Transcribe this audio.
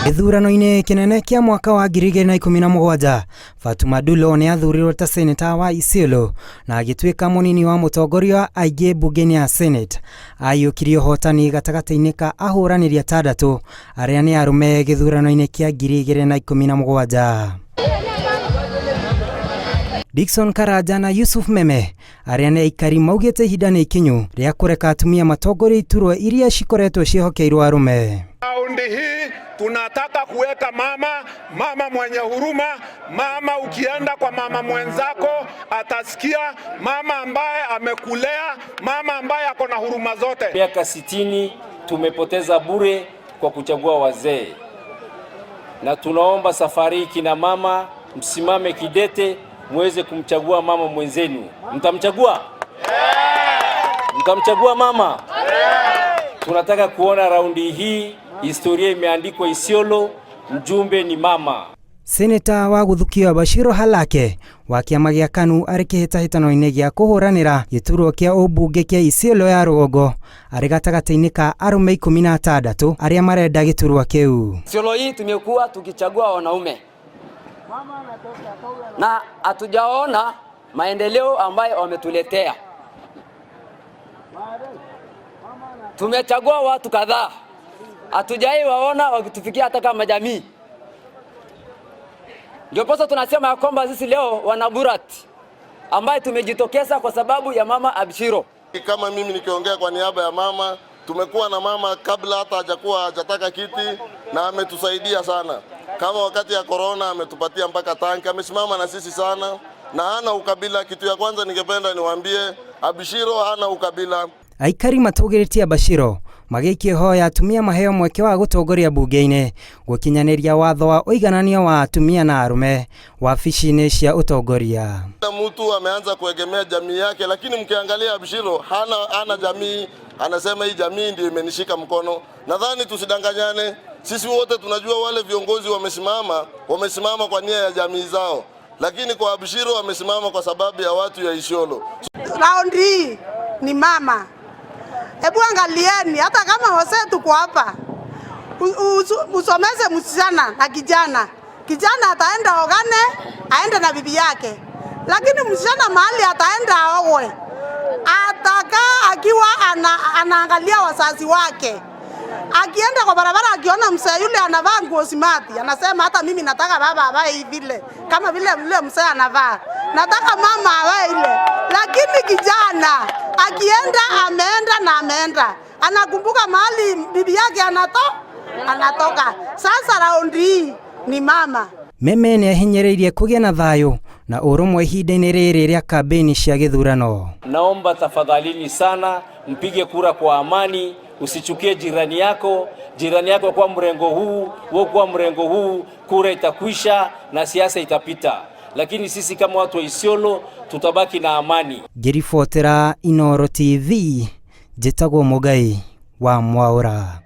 Gĩthurano-inĩ kĩnene kĩa mwaka wa 2017, Fatuma Dullo nĩ athurirwo ta seneta wa Isiolo na agĩtuĩka mũnini wa mũtongoria wa aingĩ mbunge-inĩ ya Senate. Aiyũkirie ũhotani gatagatĩ-inĩ ka ahũranĩri atandatũ arĩa nĩ arũme gĩthurano-inĩ kĩa 2017. Dickson Karanja na Yusuf Meme arĩa nĩ aikari maugĩte ihinda nĩ ikinyu rĩa kũreka atumia matongorie iturwa iria cikoretwo ciĩhokeirwo arũme. Raundi hii tunataka kuweka mama, mama mwenye huruma, mama ukienda kwa mama mwenzako atasikia, mama ambaye amekulea, mama ambaye ako na huruma zote. Miaka 60 tumepoteza bure kwa kuchagua wazee, na tunaomba safari kina mama msimame kidete muweze kumchagua mama mwenzenu. Mtamchagua? Yeah. Mtamchagua mama? Yeah. Tunataka kuona raundi hii historia imeandikwa Isiolo, mjumbe ni mama. Seneta wa guthukio Bashiro Halake wa kĩama gĩa KANU arĩ kĩhĩtahĩtano-inĩ gĩa kũhũranĩra gĩturwa kĩa ũmbunge kĩa Isiolo ya rũgongo arĩ gatagatĩ-inĩ ka arũme 16 arĩa marenda gĩturwa kĩu. Isiolo hii tumekuwa tukichagua wanaume na hatujaona maendeleo ambayo wametuletea. Tumechagua watu kadhaa, hatujai waona wakitufikia hata kama jamii. Ndio posa tunasema ya kwamba sisi leo wanaburat ambaye tumejitokeza kwa sababu ya mama Abshiro. Kama mimi nikiongea kwa niaba ya mama, tumekuwa na mama kabla hata hajakuwa hajataka kiti na ametusaidia sana. Kama wakati ya corona ametupatia mpaka tanki, amesimama na sisi sana na hana ukabila. Kitu ya kwanza ningependa niwaambie, Abshiro hana ukabila. Aikari matũgĩrĩtie Bashiro magĩikia hoya atumia maheo mweke wa gũtongoria mbunge-inĩ gũkinyanĩria watho wa ũiganania wa atumia na arũme wabici-inĩ cia ũtongoria. Mtu ameanza kuegemea jamii yake, lakini mkiangalia Abshiro hana jamii, anasema hii jamii ndio imenishika mkono. Nadhani tusidanganyane, sisi wote tunajua wale viongozi wamesimama kwa nia ya jamii zao, lakini kwa Abshiro wamesimama kwa sababu ya watu ya Isiolo. Raundi hii ni mama. Hebu angalieni, hata kama wazee tuko hapa, usomeze msichana na kijana. Kijana ataenda ogane, aende na bibi yake, lakini msichana mahali ataenda aowe, atakaa akiwa anaangalia wazazi wake. Akienda kwa barabara akiona mzee yule anavaa nguo smart, anasema hata mimi nataka baba avae hivi vile, kama vile yule mzee anavaa, nataka mama avae ile. Lakini kijana akienda ameenda na ameenda, anakumbuka mahali bibi yake anatoka. Sasa raundi hii ni mama. Meme nĩ ahinyĩrĩirie kũgĩa na thayũ na ũrũmwe ihinda-inĩ rĩrĩ rĩa kambĩini cia gĩthurano. Naomba tafadhalini sana mpige kura kwa amani, usichukie jirani yako. Jirani yako kwa mrengo huu, wewe kwa mrengo huu, kura itakwisha na siasa itapita. Lakini sisi kama watu wa Isiolo tutabaki na amani. Ngĩribotera Inooro TV, njĩtagwo Mũgai wa Mwaũra.